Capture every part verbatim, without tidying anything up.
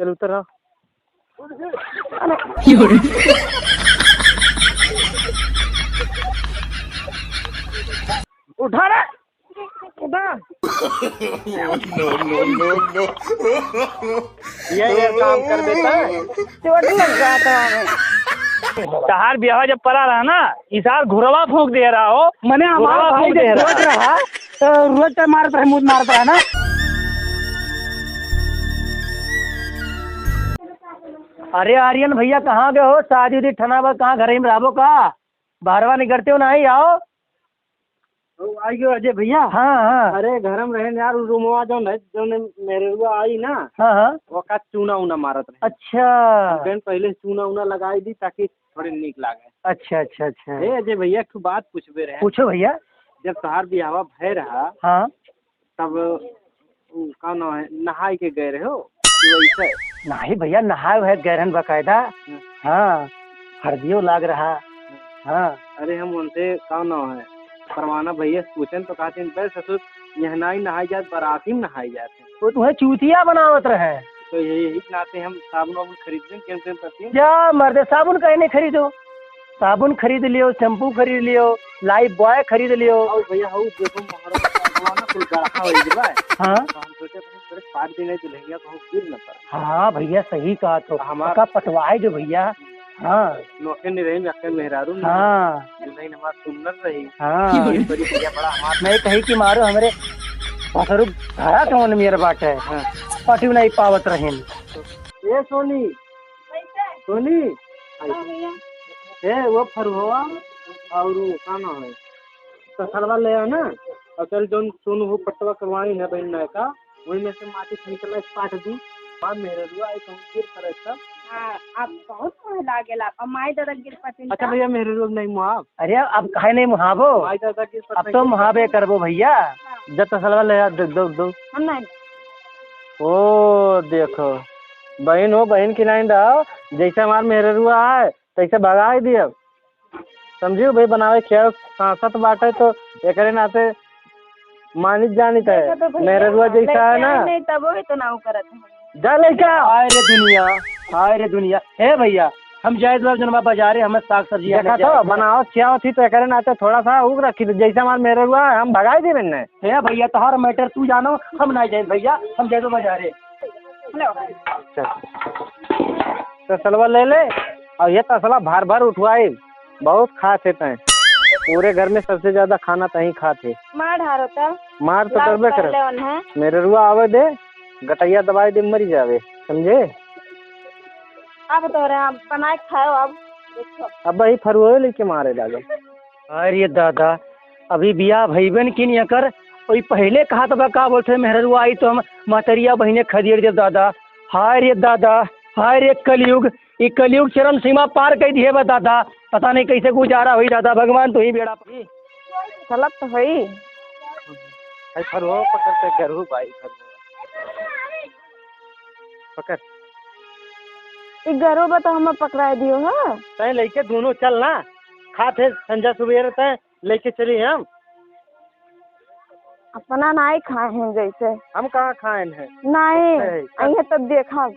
चल उतर रहा। उठा रे, उठा। No, no, no, no। ये, ये काम कर देता है। चोट लग जाता है। तहार बियाह जब पड़ा रहा ना, इसार घुरवा फूंक दे रहा हो। मने हमारा घुरवा भाई फूंक जब दे रहा। छोट रहा, तो रोज तो मारत रहे, मुंह मारत रहा ना। अरे आर्यन भैया, कहाँ गए हो? शादी उदी ठना बा, कहाँ घर में रहबो का? बाहरवा निकलते हो, नहीं आओ। ओ, आई गयो अजय भैया। हाँ, हाँ। अरे, घर में रहे यार, उ रूमवा जौन है, जौन मेहररुआ आई ना, हाँ, हाँ। ओका चूना उना मारत रहे। अच्छा। हम कहन पहले चूना उना लगाई दी, ताकि थोड़े नीक लागे। अच्छा, अच्छा, अच्छा। ए अजय भैया, एक ठो बात पूछबे रहे। पूछो भैया। जब तोहार बियाहवा भय रहा, हाँ। तब उ, का नाम है, नहाई के गए रहे हो कि वैसे? नहीं भैया, नहाए हुए गए रहन बकायदा। हम्म। हाँ, हरदियो लाग रहा। हम्म। हाँ। अरे, हम उनसे, का नाम है, परवाना भैया से पूछन तो कहते हैं, "बे ससुर, यहाँ नहीं नहाई जात, बराती में नहाई जात है।" वो तुम्हें चूतिया बनावत रहे। तो यही, यही नाते हम साबुन वाबुन खरीद लें, केम केम करती है। जा मर्दे, साबुन काहे नहीं खरीदो? साबुन खरीद लियो, shampoo खरीद लियो, Lifebuoy खरीद लियो। और भैया, हऊ देखो, मोहरा का साबुन ना, कुल गड़हा हो गइल बा। हाँ। तो हम सोचे, "अरे, पाँच दिन है दुल्हनिया, कहूँ गिर न पड़े।" हाँ भैया, सही कहा तो। हमार का पटवाए जो भैया। हाँ। नोखे नहीं रही, अक्के मेहरारू नहीं। हाँ। दुल्हन हमार सुन्नर रही। हाँ। ये बड़ी भैया बड़ा हमार मैं कही कि मारो हमरे भसरू घरा के मन मेर बाटे। हाँ। पटियो नहीं पावत रहिन। ए सोनी, सोनी, हाँ भैया। ए, वो फरुआ और वो का नाम है, तसलवा ले आओ ना, और चल जौन सोनू हो पटवा करवाई है बहन नया का, वही में से माटी खींच ला, काट दी। बा मेहररुआ, आई कहूँ गिर पड़े सब। हाँ, आप बहुत मुँह लागेला, अब माई दादा गिर पड़े अच्छा का? भैया, मेहररुआ नहीं मुहाब। अरे, अब काहे नहीं मुहाबो? माई दादा गिर पड़े अब तो मुहाबे करबो भैया, हाँ। जब तसलवा ले आ, दो, दो, दो। हम नहीं। ओ, देखो, बहिन हो, बहिन की लाइन रहो, जैसे हमार मेहररुआ आए, तैसे भगाई दियब। समझियो भाई, बनावे खियावे सांसत बाटे, तो एकरे नाते मानित जानित है। देखो तो भैया, मेहररुआ जैसा है ना। नहीं, तब वही तो ना करत है। जा लइका। हाय रे दुनिया, हाय रे दुनिया। ए भैया, हम जाए दो जनवा बाजारे, हमें साग सब्जी आने देखा तो, जाए। बनावत खियावत ही तो एकरे नाते थोड़ा सा उग रखी, तो जैसे हमार मेहररुआ है, हम भगाई देबे ने। ए भैया, तोहार matter तू जानो, हम नहीं जाए भैया, हम जाए दो बाजारे। हेलो। चल। तसलवा ले ले, और ये तसला भर भर उठवाई, बहुत खात है तैं। पूरे घर में सबसे ज्यादा खाना तहीं खात है। मार ढारो त। मार तो लाज करबे कर करे। ले उन्हें। मेहररुआ आवे दे, गटैया दबाई दे, मरी जावे, समझे? अब तो रे, अब बनाए खाओ, अब देखो। अब वही फरुए लेके मारे लागे। अरे दादा, अभी बियाह भइबे न किन एकर, ओई पहिले कहत बा, का बोलत है, मेहररुआ आई तो हम महतरिया बहिने खदेड़ देब दादा। हाय रे दादा, हाय रे कलयुग, ई कलयुग चरम सीमा पार कइ दिहे बा दादा। पता नहीं कैसे गुजारा होई दादा, भगवान तू ही बेड़ा पार। चलत तो होई। भाई फरुआ पकड़ते गरहू भाई फरुआ। पकड़। ई गरहू बा तो हम पकड़ाए दियो ह। तैं लइके दोनों चल ना, खात है संझा सुबेरे तैं लेके चली हम। अपना नाई खाए हैं जैसे। हम कहाँ खाएन हैं? नाई, अच्छा है, चल। अइहे तब देखा।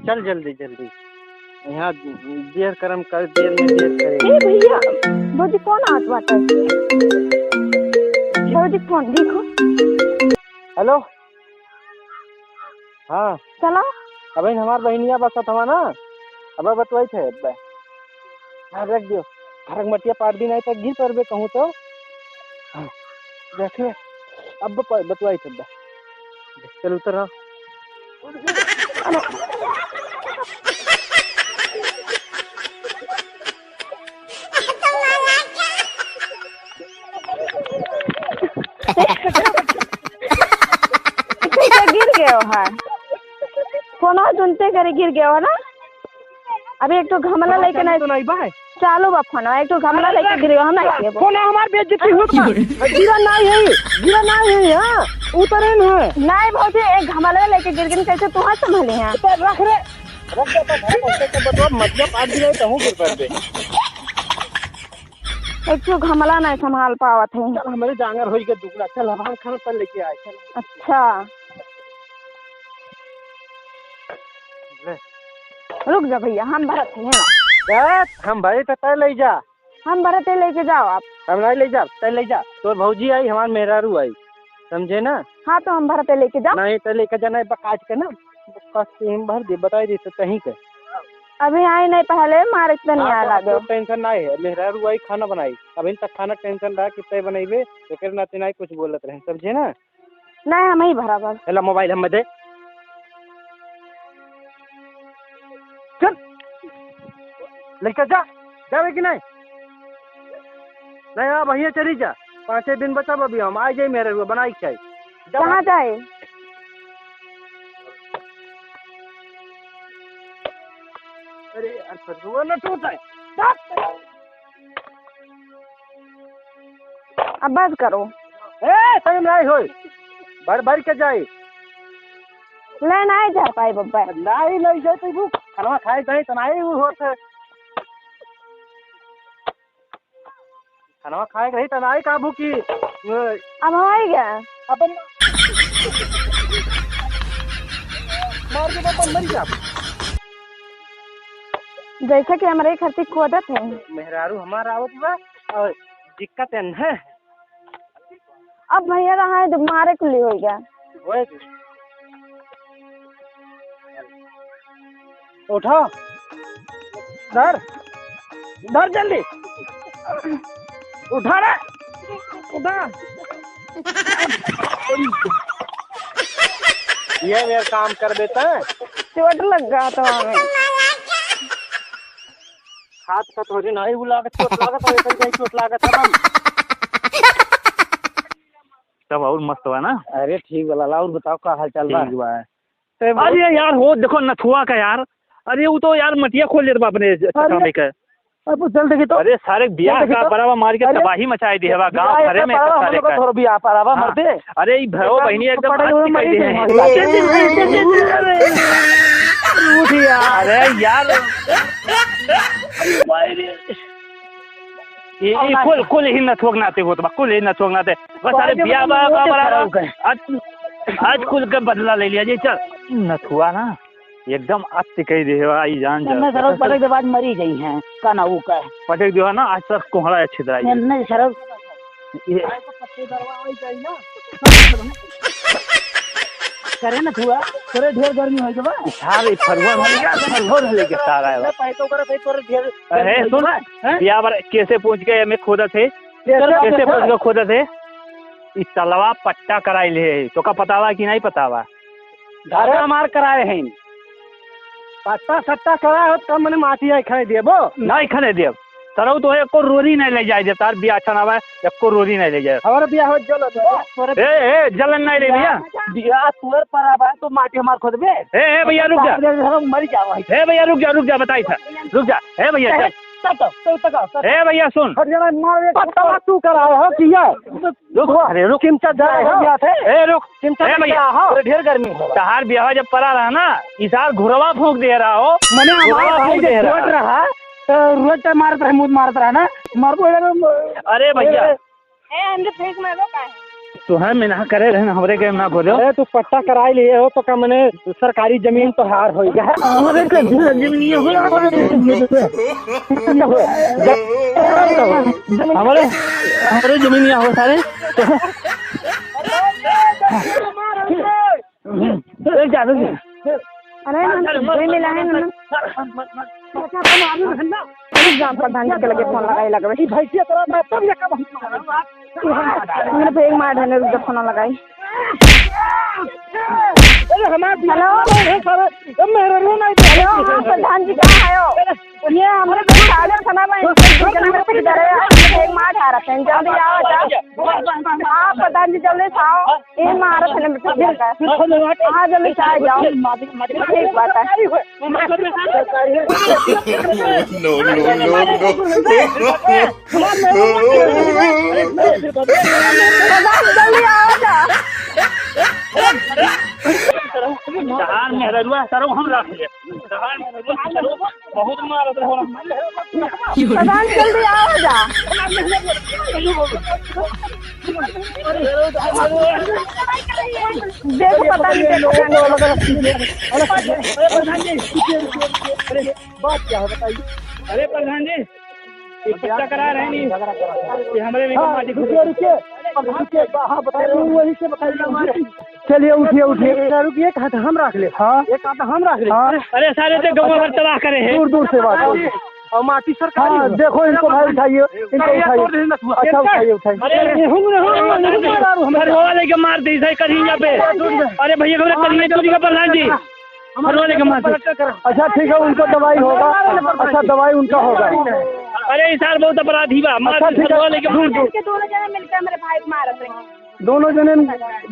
चल जल्दी, जल्दी। यहाँ देर करम कर, देर में देर करे। ए भैया, भौजी फोन आवत बाटे। भौजी फोन देखो। हेलो। हाँ। चला। अबे हमार बहिनिया बसत हवा ना, अब बतवाई थे, अब। हाँ, रख दियो। घर के मटिया पाट दिन आई तक गिर पड़बे कहूँ तो। हाँ, देख ले, अब प-, बतवाई थे, अब। चल उतर, हाँ। कैसे गिर गयो है? फोनवा सुनते करे गिर गयो है ना? अभी एक ठो घमला फोनवा लेके चालू नहीं, तो नहीं बा है। चालू बा फोनवा, एक ठो घमला लेके गिर गयो, हम नहीं देबो। फोन हमार बेइज्जती हो। गिरा नहीं है, गिरा नहीं है, हाँ, उतरे न है। नहीं भौजी, एक घमला लेके गिर गई, कैसे तुहार संभाली है? तो रख रे, रख दे, तो घर पहुंचे के बतवा, मतलब आज भी नहीं तो हूँ गिर पड़ दे। एक ठो घमला नहीं संभाल पावत है। चल, हमारे जांगर होई के दुगला। चल, अब हम खाना पर लेके आए, चल। अच्छा। ले। रुक जा भइया, हम भरत ही हैं ना। ए, हम भरे त तै लइ जा। हम भरत ही, लइके जाओ आप। हम नाहीं लइ जाब, तै लइ जा। तोर भौजी आई, हमार मेहरारू आई, समझे ना? हाँ, तो हम भरत ही, लइके जाओ। नाहीं, तै लइके जा, नाहीं, बकाज के ना, बकाज के हम भर दे, बताइ दे तो कहीं के। अभी आई नाहीं, पहले मारे के तनी हाँ, आए तो लागो। तो tension नाहीं है, मेहरारू आई, खाना बनाई। अभी तक खाना tension रहा कि तै बनइबे, एकर नाते नाहीं कुछ बोलत रहे, समझे ना? नाहीं, हमहीं भरब अब। एला mobile हमें दे। चल। लइके जा। जाबे कि नाहीं? नाहीं, अब हियाँ चली जा। पाँचे दिन बचब अभी हम। आ जाई मेहरारू, बनाई के खाई। जा कहाँ भाग। जाए? अरे यार, फतुआ न टूटे। अब बस करो। ए, सही नाहीं होई। भर भर के जाई। ले नाहीं जा पाई बब्बा। नाहीं, नाहीं जाई तो भूख। खाना खाए जाई तो नाहीं वो होत है। खाना खाए के रही तो नाहीं का भूखी। अब होई गया। अपन मार के अपन मर जा। जैसे कि हमरे खर्ची खोदत है। मेहरारू हमार आवत बा और दिक्कत है ना। अब भइया रहा है, जब मारे कुली होई गया। ओए। उठा। धर। धर जल्दी। उठा रे। उठा। ये मेरा काम कर देता है। चोट लग गया तो हमें। हाथ का थोड़ी नाहीं, वो लागत, चोट लागत है, वैसे ही चोट लागत है, बम। तब और मस्त बा ना? अरे ठीक बा लाला, और बताओ का हाल चाल बा? ठीक बा। ए भाई। अरे यार, हो देखो नथुआ का यार, अरे वो तो यार मटिया खोल लेत बा अपने अरे, चकामे का। अब चल देखी तो। अरे सारे बियाह चल देखी का तो। बराबर मार के अरे, तबाही मचाई दिहे बा, गाँव बियाह भरे में का इकट्ठा हम लोग लेकर। थोड़ा बियाह पर आवा हाँ। मरते। अरे ई भरो बहिनी एकदम पढ़े हुए मरी गए हैं। अरे यार। ये, ये कुल, कुल ही नथुआ के नाते होत बा, कुल ही नथुआ के नाते। बस अरे बियाह बा, बा, बा, आज, आज कुल के बदला ले लिया जी, चल। नथुआ ना, एकदम अति कही दे बा, ई जान जा। मैं सरौ पटक दे, आज मरी गई हैं, का ना ऊ का। पटक दियो ना, आज तक कोहड़ा है छिदराई। नहीं, नहीं, सरौ। ये करे ना थुआ, तोरे ढेर गर्मी होई के बा। सारे फरुआ में क्या फरुआ में लेके सारा है। पैसों करे, तोरे ढेर अरे सुन, हैं? बियाह बर कैसे पहुंच गए, हमें खोदत है। कैसे कैसे पहुंच गए खोदत है? ई तलवा पट्टा कराई ले है, तो का पतावा कि नहीं पतावा? घर हमार कराए हैं। पट्टा सट्टा कराए हो, तब मने माटी आई खाए देबो। नहीं खाने देब। सरऊ तो एको रोरी नहीं ले जाए देब, तार बियाह अच्छा ना बा, एको रोरी नहीं ले जाए। हमारा बियाह हो, चलो, चलो। ए, ए, जलन नहीं ले भैया। बियाह तोर पर आवा, तो माटी हमार खोदबे। ए, ए, भैया, रुक जा। हम मर जावा। ए, भैया, रुक जा, रुक जा, बताई था। रुक जा। ए, भैया, चल। तब, तब, तब, तब, तब। ए, भैया, सुन। हट जाना, मार एक पत्ता तू करा हो, किया? रुक, अरे रुक। चिमटा जा रहा है। ए, रुक। चिमटा ए, भैया। जा रहा है। अरे, ढेर गर्मी हो। तहार बियाह जब पड़ा रहा ना, इसार घुरवा फूंक दे रहा हो। मने हमारा घुरवा भाई फूंक जब दे रहा। छोट रहा, तो रोज तो मारत रहे, मुंह मारत रहा ना। मारबो, अरे, अरे भैया। ए, हमके फेंक मारो का है? तो है, मैं ना करे रहे ना, हमरे के ना घोलो। अरे, तू पट्टा कराई लिए हो, तो का मने सरकारी जमीन तो हार होई गया। हमरे के जमीन ये हो, हमरे, हमरे जमीन ये हो सारे। रुक जा, रुक जा। अरे, हम चल, मत, जय मिला है मत, ना। मत, मत, मत, मत। रुक जा, प्रधान जी के लगे फोन लगाई, लगवे। ई भैंसिया तोरा मैं तब ये कब हम मेरे पे एक मार देने, रुक जा, फोन लगाई। अरे, हमार हेलो। अरे, सारे, ए, मेरे रो नहीं दे। हेलो, हाँ, प्रधान जी, कहाँ आयो? अरे, ये हमरे सागर थाना में, हमरे पे डरे, हमरे पे एक मार आ रहा है, जल्दी आओ, जाओ। हाँ, प्रधान जी, जल्दी से आओ। ए मारत है ना बेटा, गिर गया। हाँ, जल्दी से आ जाओ। ठीक बात है। No, no, no, no। प्रधान, जल्दी आओ जा। तहार मेहररुआ सरऊ हम राख ले। तहार मेहररुआ सरऊ बहुत मारत रहो। प्रधान, जल्दी आओ जा। देखो, पता नहीं, देखो, क्या नहीं। अरे प्रधान जी, अरे बात क्या है बताइए। अरे प्रधान जी, ये क्या चक्कर आ रहे नहीं? ये हमारे में हाँ, माटी रुकिए, रुकिए। अब रुकिए, हाँ, बताइए, वहीं से बताइए। चलिए, उठिए, उठिए। रुकिए, एक हाथ हम राख ले। हाँ। एक हाथ हम राख ले। हाँ। अरे सारे ते गौवा भर तबाह करे हैं। दूर, दूर से बात। और माटी सरकारी हाँ, है। देखो इनको भाई, उठाइए, इनको उठाइए। अच्छा, उठाइए, उठाइए। अरे, हम, हम, हम, हम, हमारे वाले के मार दी, सही करिए यहाँ पे। अरे भैया, हमरे करिए, चोरी का प्रधान जी। हमारे वाले के मार दी। अच्छा, ठीक है, उनको दवाई होगा। अच्छा, दवाई उनका होगा। अरे, ई सार बहुत अपराधी बा, मार अच्छा, दी, ठीक है। हमारे वाले के मार दी। दूर, दूर। ये दोनों जने मिलके हमरे भाई को मारत रहे हैं। दोनों जने,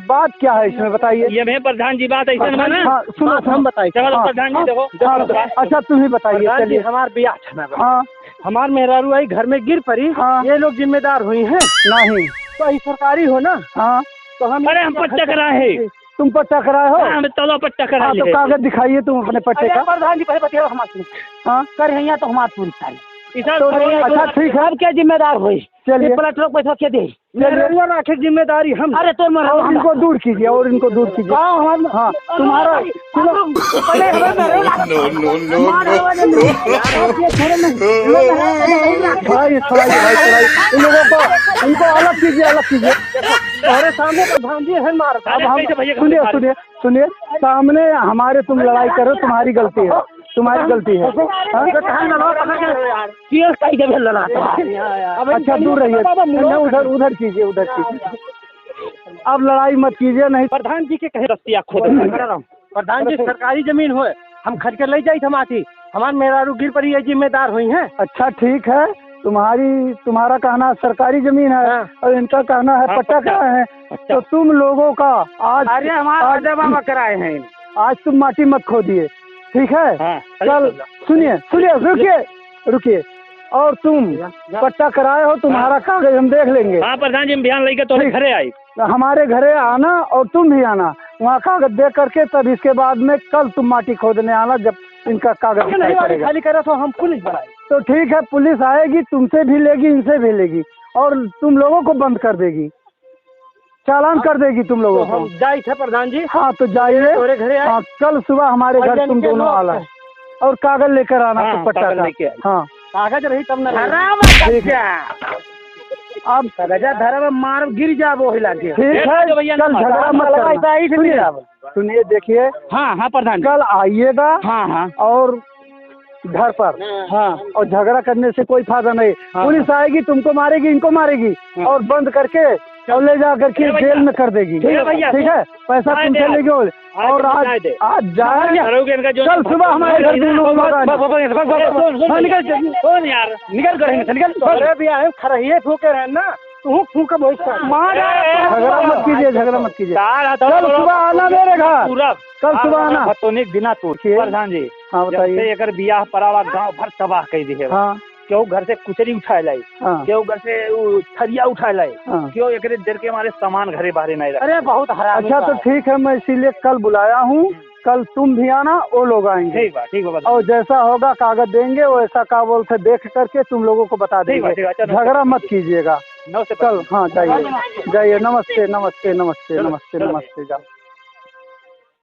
बात क्या है इसमें, बताइए। ये भैया प्रधान जी, बात ऐसे में ना। हाँ, सुनो, बात हम सुनो। बताई। चलो, हाँ, प्रधान जी, हाँ, देखो, हाँ, देखो, बात। अच्छा, तुम ही बताइए, प्रधान जी, चलिए। हमार बियाह छना बा। हाँ। हमार मेहरारू आई घर में गिर पड़ी, हाँ। ये लोग जिम्मेदार हुई हैं। नहीं। तो ई सरकारी हो ना। हाँ। तो हम अरे, हम पट्टा कराए हैं। तुम पट्टा कराए हो? हाँ, हमें तौला पट्टा कराए हाँ, तो हैं। कागज दिखाइए तुम अपने पट्टे अरे, का। प्रधान जी, पहले बताइए हमारे से। हाँ। कर है यहाँ तो हमार पूरी सारी। ई सार तो, अच्छा, ठीक है। हम क्या जिम्मेदार हुई? चलिए। ये प्लाट रोक पैसा के दे? चलिए। मेहररुआ राखे जिम्मेदारी हम। अरे, तोर मेहररुआ और हम इनको दूर कीजिए, और इनको दूर कीजिए। का हम? हाँ, तुम्हारा, हम सुनो। पहले हमें मेहररुआ ला-, no, no, no, मार no। हवा दे। आप ये छोड़ो नहीं। भाई, भाई, भाई, भाई, इन लोगों को, इनको अलग कीजिए, अलग कीजिए। अरे, सामने तो भांजी है मार। अब हम, कैसे भैया, सुनिए, कैसे? सुनिए। सुनिए, सामने हमारे तुम लड़ाई करो, तुम्हारी गलती है, तुम्हारी गलती है। हाँ? केस कई जगह लड़ाता है। अच्छा, दूर रहिए। नहीं, उधर, उधर कीजिए, उधर कीजिए। अब लड़ाई मत कीजिए, नहीं। प्रधान जी के कहे रस्तिया खोद। प्रधान जी, सरकारी जमीन होए, हम खरीद के ले जाई था माटी, हमार मेहरारू गिर पड़ी, ये जिम्मेदार हुई हैं। अच्छा, ठीक है, तुम्हारी, तुम्हारा कहना सरकारी जमीन है हाँ। और इनका कहना है हाँ, पट्टा पट्टा। कराए हैं। अच्छा। तो तुम लोगों का आज, अरे, हमारा आज, पट्टा बाबा कराए हैं। आज तुम माटी मत खोदिए, ठीक है? हाँ, अरे कल, चलो। सुनिए, सुनिए, रुकिए, रुकिए। और तुम या, या। पट्टा कराए हो, तुम्हारा हाँ। कागज हम देख लेंगे। हाँ, प्रधान जी, हम बिहान लेके तो ठीक। घरे आई। हमारे घरे आना और तुम भी आना, वहाँ कागज दे करके तब इसके बाद में कल तुम माटी खोदने आना, जब इनका कागज अरे नहीं, दिखाई पड़ेगा। खाली करे तो हम पुलिस बनाए। तो ठीक है, पुलिस आएगी, तुमसे भी लेगी, इनसे भी लेगी और तुम लोगों को बंद कर देगी, चालान हाँ। कर देगी तुम लोगों तो को। हम जाई थे प्रधान जी। हाँ, तो जाइए। तोरे घरे आए। हाँ, कल सुबह हमारे और घर जान तुम के दोनों लोग आला है। और कागज लेकर आना हाँ, तो पट्टा कागज का। लेके आए। हाँ। कागज रही तब ना हराम ठीक है। बच्चा। अब कागजा धरब मारब गिर जाबो हिला के। ठीक है, भैया, कल ना झगड़ा मत करना। ऐसा ही से सुनिए, मिलाब। सुनिए, देखिए। हाँ, हाँ, प्रधान जी। कल आइएगा हाँ, हाँ। और घर पर। हाँ। और झगड़ा करने से कोई फायदा नहीं। हाँ। पुलिस आएगी, तुमको मारेगी, इनको मारेगी हाँ। और बंद करके और ले जा करके जेल में कर देगी। ठीक है भैया। ठीक है, पैसा तुमसे लेगी। और आज, आज जाए, कल सुबह हमारे घर तुम लोग आ जाना। निकल, निकल, निकल। अरे भैया, हम खरहिए फूके रहे ना, तू फूके बहुत सारा। मार। झगड़ा मत कीजिए, झगड़ा मत कीजिए। कल सुबह आना मेरे घर। कल सुबह आना। तो निक दिना तू। प्रधान जी, हाँ, बताइए। जब से एकर बियाह परावा गांव भर तबाह कर दिए। हाँ। केहू घर से कुचरी उठाए लाई, हाँ। केहू घर से उ थरिया उठाए लाई, हाँ। केहू एकरे डर के मारे सामान घरे बाहरे नहीं रखे। अरे, बहुत हरामी अच्छा, तो ठीक है, मैं इसीलिए कल बुलाया हूँ, हम्म। कल तुम भी आना, वो लोग आएंगे। ठीक बा, ठीक बा, बस। और जैसा होगा कागज देंगे, वैसा का बोलते देख करके तुम लोगों को बता ठीक बा, देंगे। ठीक बा, अच्छा, नमस्ते। झगड़ा मत कीजिएगा। नमस्ते, कल, प्रधान। हाँ, जाइए, जाइए, नमस्ते, नमस्ते, नमस्ते, चलो, नमस्ते, चलो। नमस्ते, जाओ।